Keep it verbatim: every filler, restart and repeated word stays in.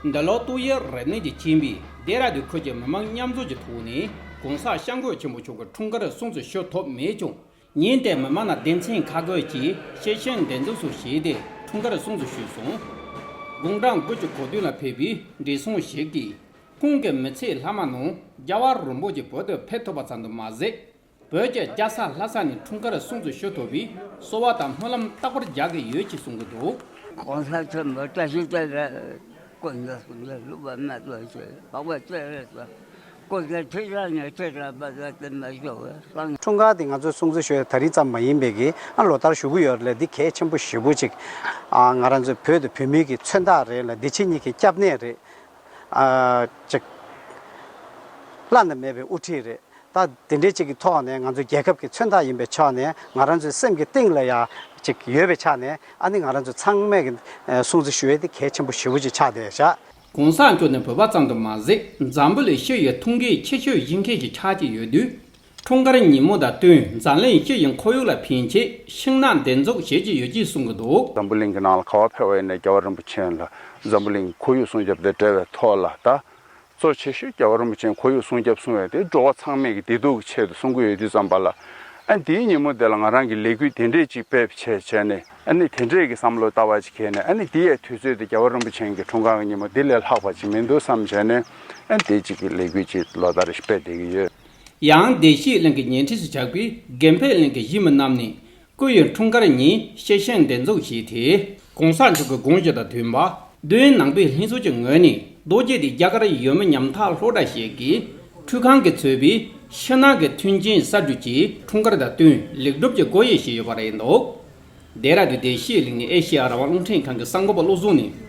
འདི་ལོ་ཏོག་དབྱིབས་རིམས་ནད་ཀྱིས་རྐྱེན་པས་ལྡེ་ར་ལྡུན་ཁུལ་གྱི་མི་མང་མཉམ་འཛོམས་ཀྱི་ཐོག་ནས་གོང་ས་སྐྱབས་མགོན་ཆེན་པོ་མཆོག་གི་འཁྲུངས་སྐར་སྲུང་བརྩི་ཞུ་ཐུབ་མེད་ཀྱང་། ཉིན་དེར་མི་མང་ནང་སྡེ་ཚན་ཁག་བགོས་ཀྱིས་ཤེས་བྱའི་འདེབས་འཛུགས་སུ་བྱས་ཏེ་འཁྲུངས་སྐར་སྲུང་བརྩི་ཞུས་སོང་། དགུང་གྲངས་དགུ་བཅུ་གོ་བདུན་ལ་ཕེབས་པའི་བགྲེས་སོང་ཞིག་གིས། ཁོང་གི་མི་ཚེའི་ལྷག་མ་ནང་རྒྱལ་བ་རིན་པོ་ཆེ་བོད་དུ་ཕེབས་ཐུབ་པ་ཙམ་དུ་མ་ཟད། བོད་ཀྱི་རྒྱལ་ས་ལྷ་ས་ནས་འཁྲུངས་སྐར་སྲུང་བརྩི་ཞུ་ཐུབ་པའི་གསོལ་བ་དང་སྨོན་ལམ་རྟག་པར་རྒྱག་གི་ཡོད་ཅེས་གསུང་གི་འདུག། གོང་ས་ཆེན་པོ་བཀྲ་ཤིས་བདེ་ལེགས། སྐུ་མདུན་སྐུ་མདུན་ལུགས་པ་མ་གཏོགས་ཆེ་བག་པ་བཅས་རེད་དོ། སྐུ་ཚེ་ཁྲི་ཕྲག་ནས་ཁྲི་ཕྲག་པ་ཟ་དེ་མ་ཞོག་པའི་གསང་། འཁྲུངས་སྐར་དེ་ང་ཚོས་སྲུང་བརྩི་ཞུ་ཡ་དེ་རིང་ཙམ་མ་ཡིན་པའི་གི་ཨ་ལོ་ལྟར་ཞུ་གི་ཡོད་རེད་ལ། འདི་གལ་ཆེན་པོ་ཞེ་པོ་ཅིག། ཨ་ང་རང་ཚོའི་བོད་དུ་བོད་མིའི་གི་མཚོན་རྟགས་རེད་ལ། འདི་ཕྱི་གཉིས་ཀྱི་སྐྱབས་གནས་རེད། ཨ་ཅིག་བླ་ན་མེད་པའི་དབུ་ཁྲིད་རེད། ད་དེ་འདྲའི་ཅིག་གི་ཐོག་ནས་ང་ཚོའི་རྒྱལ་ཁབ་ཀྱི་མཚོན་རྟགས་ཡིན་པའི་ཆ་ནས་ང་རང་ཚོའི་སེམས་ཀྱི་གཏིང་ལ་ཡ་ཅིག་ཡོད་པའི་ཆ་ནས། ཨ་ནི་ང་རང་ཚོ་ཚང་མས་ཀྱི་སྲུང་བརྩི་ཞུ་ཡས་དེ་གལ་ཆེན་པོ་ཞེ་པོ་ཅིག་ཆགས་བསྡད་བཞག། གོང་ས་མཆོག་ནི་བོད་པ་ཙམ་དུ་མ་ཟད། འཛམ་བུ་གླིང་སྤྱི་ཡི་ཐུགས་འགན་ཆེ་ཤོས་བཞེས་མཁན་ཞིག་ཆགས་ཀྱི་ཡོད་དུས། འཁྲུངས་སྐར་ཉིན་མོ་དང་བསྟུན་འཛམ་གླིང་སྤྱི་ཡི་ཁོར་ཡུག་ལ་ཕན་ཆེད་ཤིང་ནགས་འདེབས་འཛུགས་བྱེད་ཀྱི་ཡོད་ཅེས་གསུང་གི་འདུག། འཛམ་བུ་གླིང་གི་ནང་ལ་ག་པར་ཕེབས་པ་ཡིན་ནའི་རྒྱལ་བ་རིན་པོ་ཆེ་ལ་འཛམ་བུ་གླིང་གི་ཁོར་ཡུག་སྲུང་སྐྱོབ་དང་འབྲེལ་བའི་ཐོག་ལ་ད། གཙོ་ཆེ་ཤོས་རྒྱལ་བ་རིན་པོ་ཆེའི་ཁོར་ཡུག་སྲུང་སྐྱོབ་གསུང་བའི་དེ་འགྲོ་བ་ཚང་མས་ཀྱི་བདེ་སྡུག་གི་ཆེད་དུ་གསུང་གི་ཡོད་དུས་ཙམ་པ་ལ། ཨ་འདིའི་ཉིན་མོ་དེ་ལ་ང་རང་གི་ལས་འགུལ་དེ་འདྲས་ཅིག་སྤེལ་བྱས་བྱས་ནས། ཨ་ནི་དེ་འདྲས་ཀྱི་བསམ་བློ་ལྟ་བ་ཅིག་འཁྱེར་ནས། ཨ་ནི་འདི་ཡའི་དུས་ཚོད་དེ་རྒྱལ་བ་རིན་པོ་ཆེ་གི་འཁྲུངས་སྐར་གྱི་ཉིན་མོ་འདི་ལས་ལྷག་པ་ཅིག་མི་འདུག་བསམ་བྱས་ནས། ཨ་འདི་ཅིག་གི་ལས་འགུལ་ཅིག་ལོ་ལྟར་སྤེལ་བསྡད་ཀྱི་ཡོད། ཡང་བདེ་སྐྱིད་གླིང་གི་ཉེ་འཁྲིས་སུ་ཆགས་པའི་དགེ་འཕེལ་གླིང་གི་གཞིས་མི་རྣམས་ནས། སྐུ་ཡི་འཁྲུངས་སྐར་ཉིན་ཤེས་བྱའི་འདེབས་འཛུགས་བྱས་ཏེ། གོང་ས་མཆོག་གི་དགོངས་གཞི་དང་མཐུན་པ། མདོ་དབུས་ནང་པའི་ལྷན་ཚོགས་ཀྱི་ངོས་ནས་རྡོ་རྗེ་གདན་རྒྱ་གར་ཡུལ་མི་ཉམ་ཐག་སློབ་གྲྭ་ཞིག་གིས་ཁྲུས་ཁང་གིས་གཙོས་པའི་ཕྱི་ནང་གི་མཐུན་རྐྱེན་གསར་སྒྲིག་གིས་འཁྲུངས་སྐར་དང་བསྟུན་ལེགས་གྲུབ་ཀྱི་སྒོ་དབྱེ་བྱས་ཡོད་པ་རེད་འདུག། ལྡེ་ར་ལྡུན་བདེ་སྐྱིད་གླིང་ནས་ཨེ་ཤེ་ཡ་རང་དབང་རླུང་འཕྲིན་ཁང་གི་གསར་འགོད་པ་བློ་བཟང་ནས་